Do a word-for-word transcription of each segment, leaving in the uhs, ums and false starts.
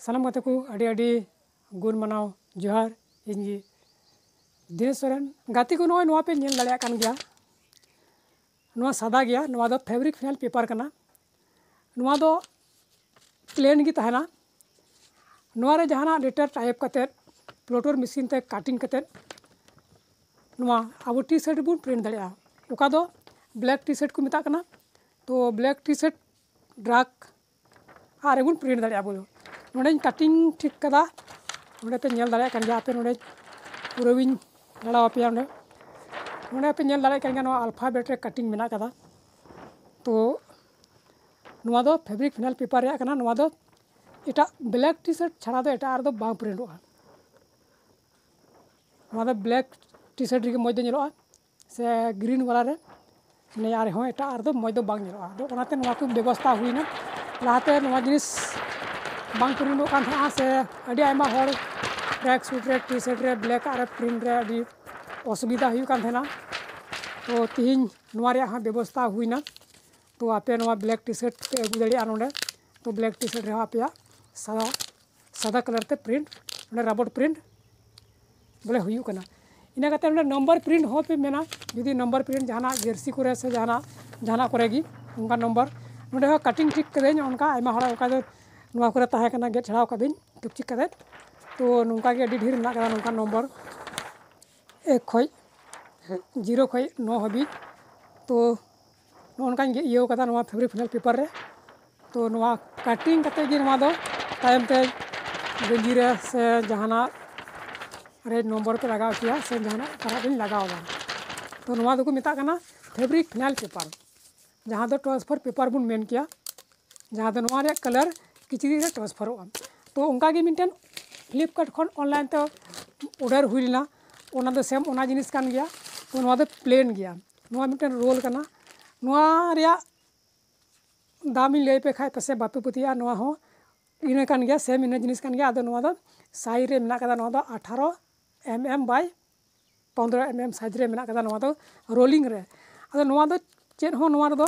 ᱥᱟᱱᱟᱢ ᱜᱟᱛᱮ ᱠᱚ ᱟᱹᱰᱤ ᱟᱹᱰᱤ ᱜᱩᱱ ᱢᱟᱱᱟᱣ ᱡᱚᱦᱟᱨ᱾ ᱤᱧ ᱜᱮ ᱫᱤᱱᱮᱥ ᱥᱚᱨᱮᱱ᱾ ᱜᱟᱛᱮ ᱠᱚ, ᱱᱚᱜᱼᱚᱭ ᱱᱚᱣᱟ ᱯᱮ ᱧᱮᱞ ᱫᱟᱲᱮᱭᱟᱜ ᱠᱟᱱ ᱜᱮᱭᱟ, ᱱᱚᱣᱟ ᱥᱟᱫᱟ ᱜᱮᱭᱟ, ᱱᱚᱣᱟ ᱫᱚ ᱯᱷᱮᱵᱨᱤᱠ ᱯᱷᱤᱱᱟᱭᱤᱞ ᱯᱮᱯᱟᱨ ᱠᱟᱱᱟ᱾ ᱱᱚᱣᱟ ᱫᱚ ᱯᱞᱮᱱ ᱜᱮ ᱛᱟᱦᱮᱱᱟ᱾ ᱱᱚᱣᱟ ᱨᱮ ᱡᱟᱦᱟᱱᱟᱜ ᱞᱮᱴᱟᱨ ᱴᱟᱭᱤᱯ ᱠᱟᱛᱮᱫ, ᱯᱞᱚᱴᱚᱨ ᱢᱮᱥᱤᱱ ᱛᱮ ᱠᱟᱴᱤᱝ ᱠᱟᱛᱮᱫ ᱱᱚᱣᱟ ᱟᱵᱚ ᱴᱤ ᱥᱟᱨᱴ ᱵᱚᱱ ᱯᱨᱤᱱᱴ ᱫᱟᱲᱮᱭᱟᱜᱼᱟ᱾ ᱚᱠᱟ ᱫᱚ ᱵᱞᱮᱠ ᱴᱤ ᱥᱟᱨᱴ ᱠᱚ ᱢᱮᱛᱟᱜ ᱠᱟᱱᱟ᱾ ᱛᱚ ᱵᱞᱮᱠ ᱴᱤ ᱥᱟᱨᱴ ᱰᱟᱨᱠ ᱟᱨ ᱵᱚᱱ ᱯᱨᱤᱱᱴ ᱫᱟᱲᱮᱭᱟᱜᱼᱟ ᱟᱵᱚ ᱫᱚ᱾ ᱱᱚᱰᱮᱧ ᱠᱟᱴᱤᱝ ᱴᱷᱤᱠ ᱠᱟᱫᱟ, ᱱᱚᱰᱮ ᱯᱮ ᱧᱮᱞ ᱫᱟᱲᱮᱭᱟᱜ ᱠᱟᱱ ᱜᱮᱭᱟ, ᱟᱯᱮ ᱱᱚᱰᱮ ᱯᱩᱨᱟᱹᱣᱤᱧ ᱞᱟᱲᱟᱣ ᱟᱯᱮᱭᱟ᱾ ᱱᱚᱰᱮ ᱱᱚᱰᱮ ᱯᱮ ᱧᱮᱞ ᱫᱟᱲᱮᱭᱟᱜ ᱠᱟᱱ ᱜᱮᱭᱟ, ᱱᱚᱣᱟ ᱟᱞᱯᱷᱟᱵᱮᱴ ᱨᱮ ᱠᱟᱴᱤᱝ ᱢᱮᱱᱟᱜ ᱠᱟᱫᱟ᱾ ᱛᱚ ᱱᱚᱣᱟ ᱫᱚ ᱯᱷᱮᱵᱨᱤᱠ ᱯᱷᱤᱱᱟᱭᱤᱞ ᱯᱮᱯᱟᱨ ᱨᱮᱭᱟᱜ ᱠᱟᱱᱟ᱾ ᱱᱚᱣᱟ ᱫᱚ ᱮᱴᱟᱜ ᱵᱞᱮᱠ ᱴᱤ ᱥᱟᱨᱴ ᱪᱷᱟᱲᱟ ᱫᱚ ᱮᱴᱟᱜ ᱨᱮᱫᱚ ᱵᱟᱝ ᱯᱨᱤᱱᱴᱚᱜᱼᱟ᱾ ᱱᱚᱣᱟ ᱫᱚ ᱵᱞᱮᱠ ᱴᱤ ᱥᱟᱨᱴ ᱨᱮᱜᱮ ᱢᱚᱡᱽ ᱫᱚ ᱧᱮᱞᱚᱜᱼᱟ, ᱥᱮ ᱜᱨᱤᱱ ᱵᱟᱞᱟ ᱨᱮ, ᱢᱟᱱᱮ ᱟᱨᱦᱚᱸ ᱮᱴᱟᱜ ᱨᱮᱫᱚ ᱢᱚᱡᱽ ᱫᱚ ᱵᱟᱝ ᱧᱮᱞᱚᱜᱼᱟ᱾ ᱟᱫᱚ ᱚᱱᱟᱛᱮ ᱱᱚᱣᱟ ᱠᱚ ᱵᱮᱵᱚᱥᱛᱷᱟ ᱦᱩᱭᱱᱟ᱾ ᱞᱟᱦᱟᱛᱮ ᱱᱚᱣᱟ ᱡᱤᱱᱤᱥ ᱵᱟᱝ ᱯᱨᱤᱱᱴᱚᱜ ᱠᱟᱱ ᱛᱟᱦᱮᱸᱜᱼᱟ, ᱥᱮ ᱟᱹᱰᱤ ᱟᱭᱢᱟ ᱦᱚᱲ ᱴᱨᱮᱠ ᱥᱩᱴ ᱨᱮ, ᱴᱤ ᱥᱟᱨᱴ ᱨᱮ ᱵᱞᱮᱠ ᱟᱜ ᱨᱮ ᱯᱨᱤᱱᱴ ᱨᱮ ᱟᱹᱰᱤ ᱚᱥᱩᱵᱤᱫᱷᱟ ᱦᱩᱭᱩᱜ ᱠᱟᱱ ᱛᱟᱦᱮᱱᱟ᱾ ᱛᱚ ᱛᱤᱦᱤᱧ ᱱᱚᱣᱟ ᱨᱮᱭᱟᱜ ᱦᱚᱸ ᱵᱮᱵᱚᱥᱛᱷᱟ ᱦᱩᱭᱱᱟ᱾ ᱛᱚ ᱟᱯᱮ ᱱᱚᱣᱟ ᱵᱞᱮᱠ ᱴᱤ ᱥᱟᱨᱴ ᱯᱮ ᱟᱹᱜᱩ ᱫᱟᱲᱮᱭᱟᱜᱼᱟ ᱱᱚᱰᱮ᱾ ᱛᱚ ᱵᱞᱮᱠ ᱴᱤ ᱥᱟᱨᱴ ᱨᱮᱦᱚᱸ ᱟᱯᱮᱭᱟᱜ ᱥᱟᱫᱟ, ᱥᱟᱫᱟ ᱠᱟᱞᱟᱨ ᱛᱮ ᱯᱨᱤᱱᱴ, ᱱᱚᱰᱮ ᱨᱟᱵᱚᱴ ᱯᱨᱤᱱᱴ ᱵᱚᱞᱮ ᱦᱩᱭᱩᱜ ᱠᱟᱱᱟ᱾ ᱤᱱᱟᱹ ᱠᱟᱛᱮ ᱱᱚᱰᱮ ᱱᱚᱢᱵᱚᱨ ᱯᱨᱤᱱᱴ ᱦᱚᱸ ᱯᱮ ᱢᱮᱱᱟ, ᱡᱩᱫᱤ ᱱᱚᱢᱵᱚᱨ ᱯᱨᱤᱱᱴ ᱡᱟᱦᱟᱱᱟᱜ ᱡᱟᱹᱨᱥᱤ ᱠᱚᱨᱮ ᱥᱮ ᱡᱟᱦᱟᱱᱟᱜ, ᱡᱟᱦᱟᱱᱟᱜ ᱠᱚᱨᱮ ᱜᱮ ᱚᱱᱠᱟ ᱱᱚᱢᱵᱚᱨ᱾ ᱱᱚᱰᱮ ᱦᱚᱸ ᱠᱟᱴᱤᱝ ᱴᱷᱤᱠ ᱠᱟᱹᱫᱟᱹᱧ, ᱚᱱᱠᱟ ᱟᱭᱢᱟ ᱦᱚᱲᱟᱜ ᱚᱱᱠᱟ ᱫᱚ ᱱᱚᱣᱟ ᱠᱚᱨᱮ ᱛᱟᱦᱮᱸ ᱠᱟᱱᱟ, ᱜᱮᱫ ᱪᱷᱟᱲᱟᱣ ᱠᱟᱹᱫᱟᱹᱧ ᱛᱩᱠᱪᱤ ᱠᱟᱛᱮ᱾ ᱛᱚ ᱱᱚᱝᱠᱟ ᱜᱮ ᱟᱹᱰᱤ ᱰᱷᱮᱨ ᱢᱮᱱᱟᱜ ᱠᱟᱫᱟ ᱱᱚᱝᱠᱟ ᱱᱚᱢᱵᱚᱨ ᱮᱠ ᱠᱷᱚᱡ ᱡᱤᱨᱳ ᱠᱷᱚᱡ ᱱᱚ ᱦᱟᱹᱵᱤᱡ᱾ ᱛᱚ ᱱᱚᱜᱼᱚ ᱱᱚᱝᱠᱟᱧ ᱜᱮ ᱤᱭᱟᱹᱣ ᱠᱟᱫᱟ ᱱᱚᱣᱟ ᱯᱷᱮᱵᱨᱤᱠ ᱯᱷᱤᱱᱟᱭᱤᱞ ᱯᱮᱯᱟᱨ ᱨᱮ᱾ ᱛᱚ ᱱᱚᱣᱟ ᱠᱟᱴᱤᱝ ᱠᱟᱛᱮ ᱜᱮ ᱱᱚᱣᱟ ᱫᱚ ᱛᱟᱭᱚᱢ ᱛᱮ ᱜᱮᱧᱡᱤ ᱨᱮ ᱥᱮ ᱡᱟᱦᱟᱱᱟᱜ ᱨᱮ ᱱᱚᱢᱵᱚᱨ ᱯᱮ ᱞᱟᱜᱟᱣ ᱦᱚᱪᱚᱭᱟ ᱥᱮ ᱡᱟᱦᱟᱱᱟᱜ ᱯᱟᱨᱟᱜ ᱨᱤᱧ ᱞᱟᱜᱟᱣ ᱮᱫᱟ᱾ ᱛᱚ ᱱᱚᱣᱟ ᱫᱚᱠᱚ ᱢᱮᱛᱟᱜ ᱠᱟᱱᱟ ᱯᱷᱮᱵᱨᱤᱠ ᱯᱷᱤᱱᱟᱭᱤᱞ ᱯᱮᱯᱟᱨ, ᱡᱟᱦᱟᱸ ᱫᱚ ᱴᱨᱟᱱᱥᱯᱷᱟᱨ ᱯᱮᱯᱟᱨ ᱵᱚᱱ ᱢᱮᱱ ᱠᱮᱭᱟ, ᱡᱟᱦᱟᱸ ᱫᱚ ᱱᱚᱣᱟ ᱨᱮᱭᱟᱜ ᱠᱟᱞᱟᱨ ᱠᱤᱪᱨᱤᱡ ᱨᱮ ᱴᱨᱟᱱᱥᱯᱷᱟᱨᱚᱜᱼᱟ᱾ ᱛᱚ ᱚᱱᱠᱟ ᱜᱮ ᱢᱤᱫᱴᱮᱱ ᱯᱷᱞᱤᱯᱠᱟᱨᱴ ᱠᱷᱚᱱ ᱚᱱᱞᱟᱭᱤᱱ ᱛᱮ ᱚᱰᱟᱨ ᱦᱩᱭ ᱞᱮᱱᱟ, ᱚᱱᱟ ᱫᱚ ᱥᱮᱢ ᱚᱱᱟ ᱡᱤᱱᱤᱥ ᱠᱟᱱ ᱜᱮᱭᱟ᱾ ᱛᱚ ᱱᱚᱣᱟ ᱫᱚ ᱯᱞᱮᱱ ᱜᱮᱭᱟ, ᱱᱚᱣᱟ ᱢᱤᱫᱴᱮᱱ ᱨᱳᱞ ᱠᱟᱱᱟ᱾ ᱱᱚᱣᱟ ᱨᱮᱭᱟᱜ ᱫᱟᱢ ᱤᱧ ᱞᱟᱹᱭ ᱟᱯᱮ ᱠᱷᱟᱡ ᱯᱟᱥᱮᱡ ᱵᱟᱯᱮ ᱯᱟᱹᱛᱭᱟᱹᱜᱼᱟ, ᱱᱚᱣᱟ ᱦᱚᱸ ᱤᱱᱟᱹ ᱠᱟᱱ ᱜᱮᱭᱟ, ᱥᱮᱢ ᱤᱱᱟᱹ ᱡᱤᱱᱤᱥ ᱠᱟᱱ ᱜᱮᱭᱟ᱾ ᱟᱫᱚ ᱱᱚᱣᱟ ᱫᱚ ᱥᱟᱭᱤᱡᱽ ᱨᱮ ᱢᱮᱱᱟᱜ ᱠᱟᱫᱟ, ᱱᱚᱣᱟ ᱫᱚ ᱟᱴᱷᱟᱨᱚ ᱮᱢ ᱮᱢ ᱵᱟᱭ ᱯᱚᱱᱫᱽᱨᱚ ᱮᱢ ᱮᱢ ᱥᱟᱭᱤᱡᱽ ᱨᱮ ᱢᱮᱱᱟᱜ ᱠᱟᱫᱟ, ᱱᱚᱣᱟ ᱫᱚ ᱨᱳᱞᱤᱝ ᱨᱮ᱾ ᱟᱫᱚ ᱱᱚᱣᱟ ᱫᱚ ᱪᱮᱫ ᱦᱚᱸ ᱱᱚᱣᱟ ᱨᱮᱫᱚ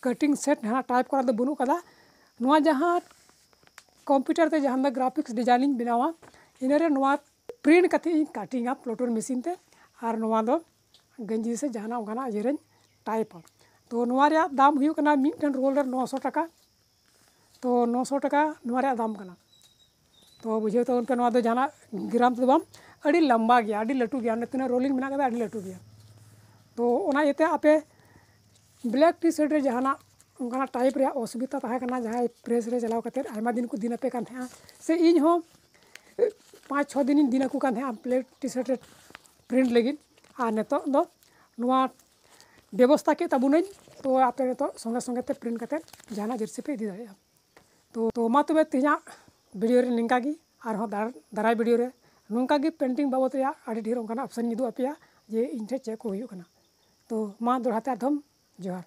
ᱠᱟᱴᱤᱝ ᱥᱮᱴ ᱡᱟᱦᱟᱸ ᱴᱟᱭᱤᱯ ᱠᱚᱨᱟ ᱫᱚ ᱵᱟᱹᱱᱩᱜ ᱠᱟᱫᱟ᱾ ᱱᱚᱣᱟ ᱡᱟᱦᱟᱸ ᱠᱚᱢᱯᱤᱭᱩᱴᱟᱨ ᱛᱮ ᱡᱟᱦᱟᱸ ᱫᱚ ᱜᱨᱟᱯᱷᱤᱠᱥ ᱰᱤᱡᱟᱭᱤᱱᱤᱝ ᱵᱮᱱᱟᱣᱟ, ᱤᱱᱟᱹᱨᱮ ᱱᱚᱣᱟ ᱯᱨᱤᱱᱴ ᱠᱟᱛᱮ ᱤᱧ ᱠᱟᱴᱤᱝᱟ ᱯᱞᱳᱴᱳᱨ ᱢᱮᱥᱤᱱ ᱛᱮ, ᱟᱨ ᱱᱚᱣᱟ ᱫᱚ ᱜᱮᱧᱡᱤ ᱥᱮ ᱡᱟᱦᱟᱱᱟᱜ ᱚᱱᱠᱟᱱᱟᱜ ᱤᱭᱟᱹᱨᱮᱧ ᱴᱟᱭᱤᱯᱟ᱾ ᱛᱚ ᱱᱚᱣᱟ ᱨᱮᱭᱟᱜ ᱫᱟᱢ ᱦᱩᱭᱩᱜ ᱠᱟᱱᱟ ᱢᱤᱫᱴᱮᱱ ᱨᱳᱞ ᱨᱮ ᱱᱚᱥᱚ ᱴᱟᱠᱟ᱾ ᱛᱚ ᱱᱚᱥᱚ ᱴᱟᱠᱟ ᱱᱚᱣᱟ ᱨᱮᱭᱟᱜ ᱫᱟᱢ ᱠᱟᱱᱟ᱾ ᱛᱚ ᱵᱩᱡᱷᱟᱹᱣ ᱛᱟᱵᱚᱱ ᱯᱮ, ᱱᱚᱣᱟ ᱫᱚ ᱡᱟᱦᱟᱱᱟᱜ ᱜᱨᱟᱢ ᱛᱮᱫᱚ ᱵᱟᱝ, ᱟᱹᱰᱤ ᱞᱟᱢᱵᱟ ᱜᱮᱭᱟ, ᱟᱹᱰᱤ ᱞᱟᱹᱴᱩ ᱜᱮᱭᱟ, ᱚᱸᱰᱮ ᱛᱤᱱᱟᱹᱜ ᱨᱳᱞᱤᱝ ᱢᱮᱱᱟᱜ ᱠᱟᱫᱟ ᱟᱹᱰᱤ ᱞᱟᱹᱴᱩ ᱜᱮᱭᱟ᱾ ᱛᱚ ᱚᱱᱟ ᱤᱭᱟᱹᱛᱮ ᱟᱯᱮ ᱵᱞᱮᱠ ᱴᱤ ᱥᱟᱨᱴ ᱨᱮ ᱡᱟᱦᱟᱱᱟᱜ ᱚᱱᱠᱟᱱᱟᱜ ᱴᱟᱭᱤᱯ ᱨᱮᱭᱟᱜ ᱚᱥᱩᱵᱤᱫᱟ ᱛᱟᱦᱮᱸ ᱠᱟᱱᱟ, ᱡᱟᱦᱟᱸᱭ ᱯᱨᱮᱥ ᱨᱮ ᱪᱟᱞᱟᱣ ᱠᱟᱛᱮ ᱟᱭᱢᱟ ᱫᱤᱱ ᱠᱚ ᱫᱤᱱ ᱟᱯᱮ ᱠᱟᱱ ᱛᱟᱦᱮᱸᱜᱼᱟ, ᱥᱮ ᱤᱧ ᱦᱚᱸ ᱯᱟᱸᱪ ᱪᱷᱚ ᱫᱤᱱᱤᱧ ᱫᱤᱱ ᱟᱠᱚ ᱠᱟᱱ ᱛᱟᱦᱮᱸᱜᱼᱟ ᱵᱞᱮᱠ ᱴᱤ ᱥᱟᱨᱴ ᱨᱮ ᱯᱨᱤᱱᱴ ᱞᱟᱹᱜᱤᱫ, ᱟᱨ ᱱᱤᱛᱚᱜ ᱫᱚ ᱱᱚᱣᱟ ᱵᱮᱵᱚᱥᱛᱟ ᱠᱮᱫ ᱛᱟᱵᱚᱱᱟᱹᱧ᱾ ᱛᱚ ᱟᱯᱮ ᱱᱤᱛᱚᱜ ᱥᱚᱸᱜᱮ ᱥᱚᱸᱜᱮ ᱛᱮ ᱯᱨᱤᱱᱴ ᱠᱟᱛᱮ ᱡᱟᱦᱟᱱᱟᱜ ᱡᱟᱹᱨᱥᱤ ᱯᱮ ᱤᱫᱤ ᱫᱟᱲᱮᱭᱟᱜᱼᱟ᱾ ᱛᱚ ᱛᱚ ᱢᱟ ᱛᱚᱵᱮ ᱛᱮᱦᱮᱧᱟᱜ ᱵᱷᱤᱰᱤᱭᱳ ᱨᱮ ᱱᱤᱝᱠᱟ ᱜᱮ, ᱟᱨᱦᱚᱸ ᱫᱟᱨ- ᱫᱟᱨᱟᱭ ᱵᱷᱤᱰᱤᱭᱳ ᱨᱮ ᱱᱚᱝᱠᱟ ᱜᱮ ᱯᱮᱱᱴᱤᱝ ᱵᱟᱵᱚᱫ ᱨᱮᱭᱟᱜ ᱟᱹᱰᱤ ᱰᱷᱮᱨ ᱚᱱᱠᱟᱱᱟᱜ ᱚᱯᱥᱮᱱ ᱤᱧ ᱩᱫᱩᱜ ᱟᱯᱮᱭᱟ, ᱡᱮ ᱤᱧ ᱴᱷᱮᱱ ᱪᱮᱫ ᱠᱚ ᱦᱩᱭᱩᱜ ᱠᱟᱱᱟ᱾ ᱛᱚ ᱢᱟ ᱫᱚᱦᱲᱟ ᱛᱮ ᱟᱨᱫᱷᱚᱢ ᱡᱚᱦᱟᱨ᱾